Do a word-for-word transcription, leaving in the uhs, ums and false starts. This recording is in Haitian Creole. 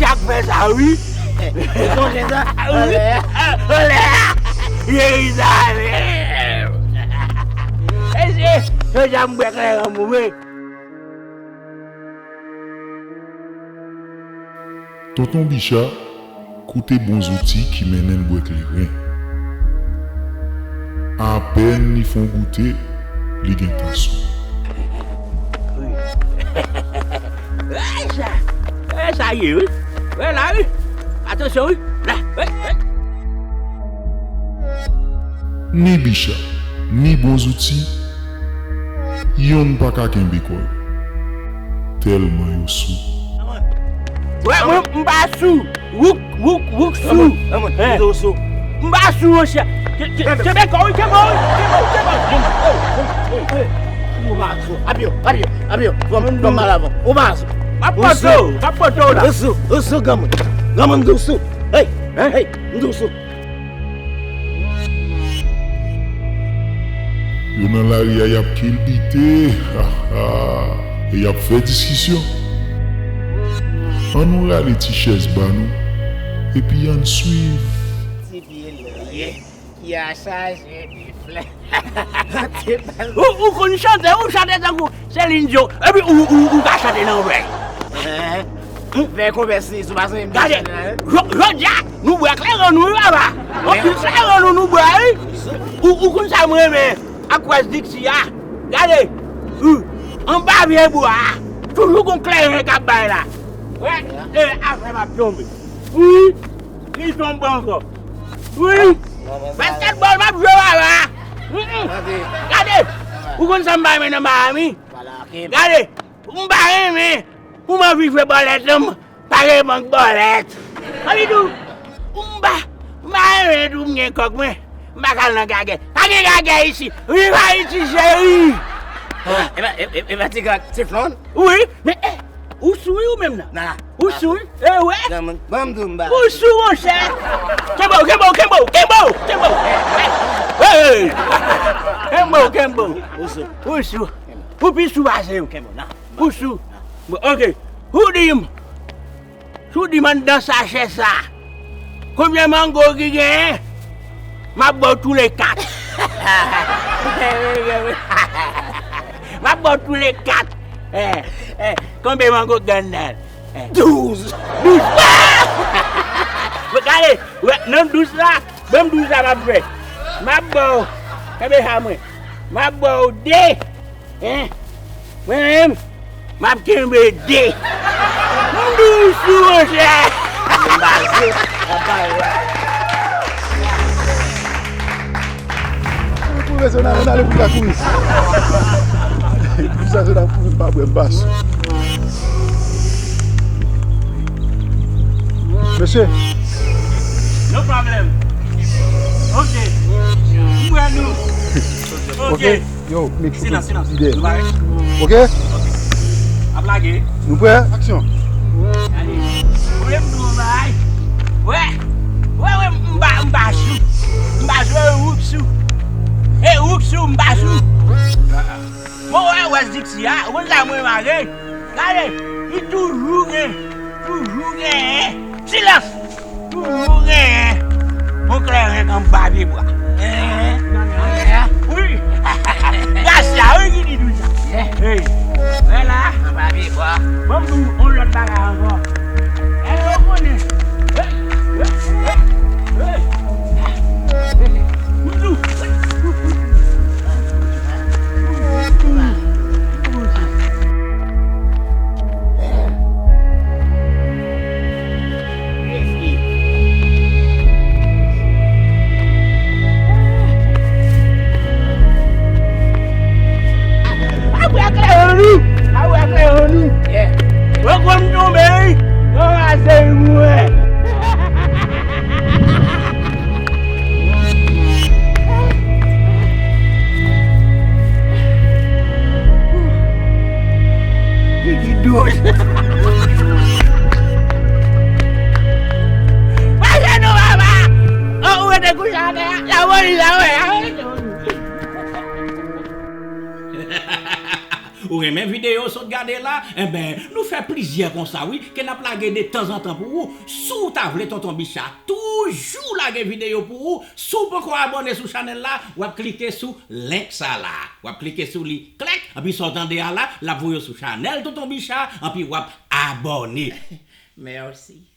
Ak fè sa, wi. Ou sonje sa? Wi. Anlè a. Anlè a. Jerizalèm. E se, se jan m bwè kleren mwen. Tonton Bicha koute bon zouti ki mennen l bwè kleren. Apèn li fè yon goute, li gentan sou. Wi. Ey, sa, ey, sa ye, wi. Wi, la, wi. Atansyon, wi. La, wi, wi. Ni Bicha, ni bon zouti, yonn pa ka kenbe kò yo. Tèlman yo sou. Wè, mwen, m pa sou. Wouk, wouk, wouk sou. Lanmò, lanmò, m sou. M pa sou, monchè. Ke, ke, kenbe kò, wi, kenbe, wi, kenbe, wi, kenbe, wi. Ou pa sou. Apye, apye, apye. Fò m, fò m al avan. Ou pa sou. M ap pote w, m ap pote w la. Ou sou, ou sou, granmoun. Granmoun, m di w sou. Hey, hey, m di w sou. Yo nan lari a, y ap kilbite, ha, ha, e y ap fè diskisyon. Ann nou rale ti chèz ba nou, epi ann swiv. Ti pye lòyè ki a chaje de flè. Ou, ou konn chante, ou chante tankou Celine Dion, epi ou, ou, ou ka chante nan vèy. Vèy konvèsi, sou pa sonje m te chante la, wi. Gade, jodi a, nou bwè kleren nou, wi, papa. Anpil kleren nou, nou bwè, wi. Ou, ou konn sa m renmen ak West Dixie a. Gade, ou, anba pye bwa a, toujou gon kleren k ap bay la. Wè, e, afè m ap tonbe. Wi, li tonbe ankò. Wi, basketball m ap jwe, papa. Mm, mm. Gade, ou konn sa m pa renmen nan Miami? Gade, m pa renmen pou m anvi jwe bòlèt, non, m pa gen bank bòlèt. Anvi tou, m pa, m pa renmen tou m gen kòk mwen, m pa ka al nan gagè. Pa gen gagè isi. Viv Ayiti, cheri! E pa, e, e, e pa ti gag, teflon? Wi, men, eh, ou sou wi ou menm nan? Ou sou wi? Eh, wè? Ban m di w m ba. Ou sou, monchè! Kenbe w, kenbe w, kenbe w, kenbe w, kenbe w! Hey! Kenbe w, kenbe w. Ou sou. Ou sou. Ou pi sou pase m. Kenbe w, nan. Ou sou. Bon, ok. Ou di m. Si w di m anndan sachè sa, konbyen mango ki genyen? M ap ba w tou le kat. M ap ba w tou le kat. Eh, eh, konbyen mango ki gen anndan l? Eh. Douz. Douz. Gade, wè, nan douz la, ban m douz la m ap fè. M ap ba w, kenbe sa mwen. M ap ba w de. Hein? Mwen menm, m ap kenbe de. M dous, monchè. M baze, m ap pale la. Pou mesye, n ale, n ale pou l ka kouri. Pou sa, se n ap kouri, m pa bwè, m pa sou. Mesye. No problem. Ok. M wè nou. Ok. Ok. Yo, make sure silans, silans. Nou pare? Ok? Ok. Ap lage. Nou prè? Aksyon. Gade. Ou menm tou, bay. Wè. Wè, wè, m pa, m pa sou. M pa sou, e woupsou. E woupsou, m pa sou. Bon, wè, wè, Dixie a, ou konn sa mwen mare. Gade, li toujou gen, toujou genyen. Silans! Toujou genyen yon kleren anba pye bwa. Wi. Gracia, wi, ki di tou sa. Hey, wè la. Anba pye bwa. Ban m di w yon lòt bagay ankò. Èske w konnen? Hey, hey, hey, hey. M di w. Apre kleren nou, apre kleren nou. Poko m tonbe, wi. Yo raze mwen. Li di douz. Pase nou, papa! Oh, ou rete kouche atè a? Lapolis la, wè, a, wè. Ou renmen videyo w sot gade la? Enben, nou fè plizyè konsa wi, ke n ap lage de tanzantan pou ou. Si w ta vle Tonton Bicha toujou lage videyo pou ou, si w poko abòne sou chanèl la, w ap klike sou link sa la. W ap klike sou li, klèk, anpi sa w tande a la, l ap voye w sou chanèl Tonton Bicha, anpi w ap abòne. Mèsi.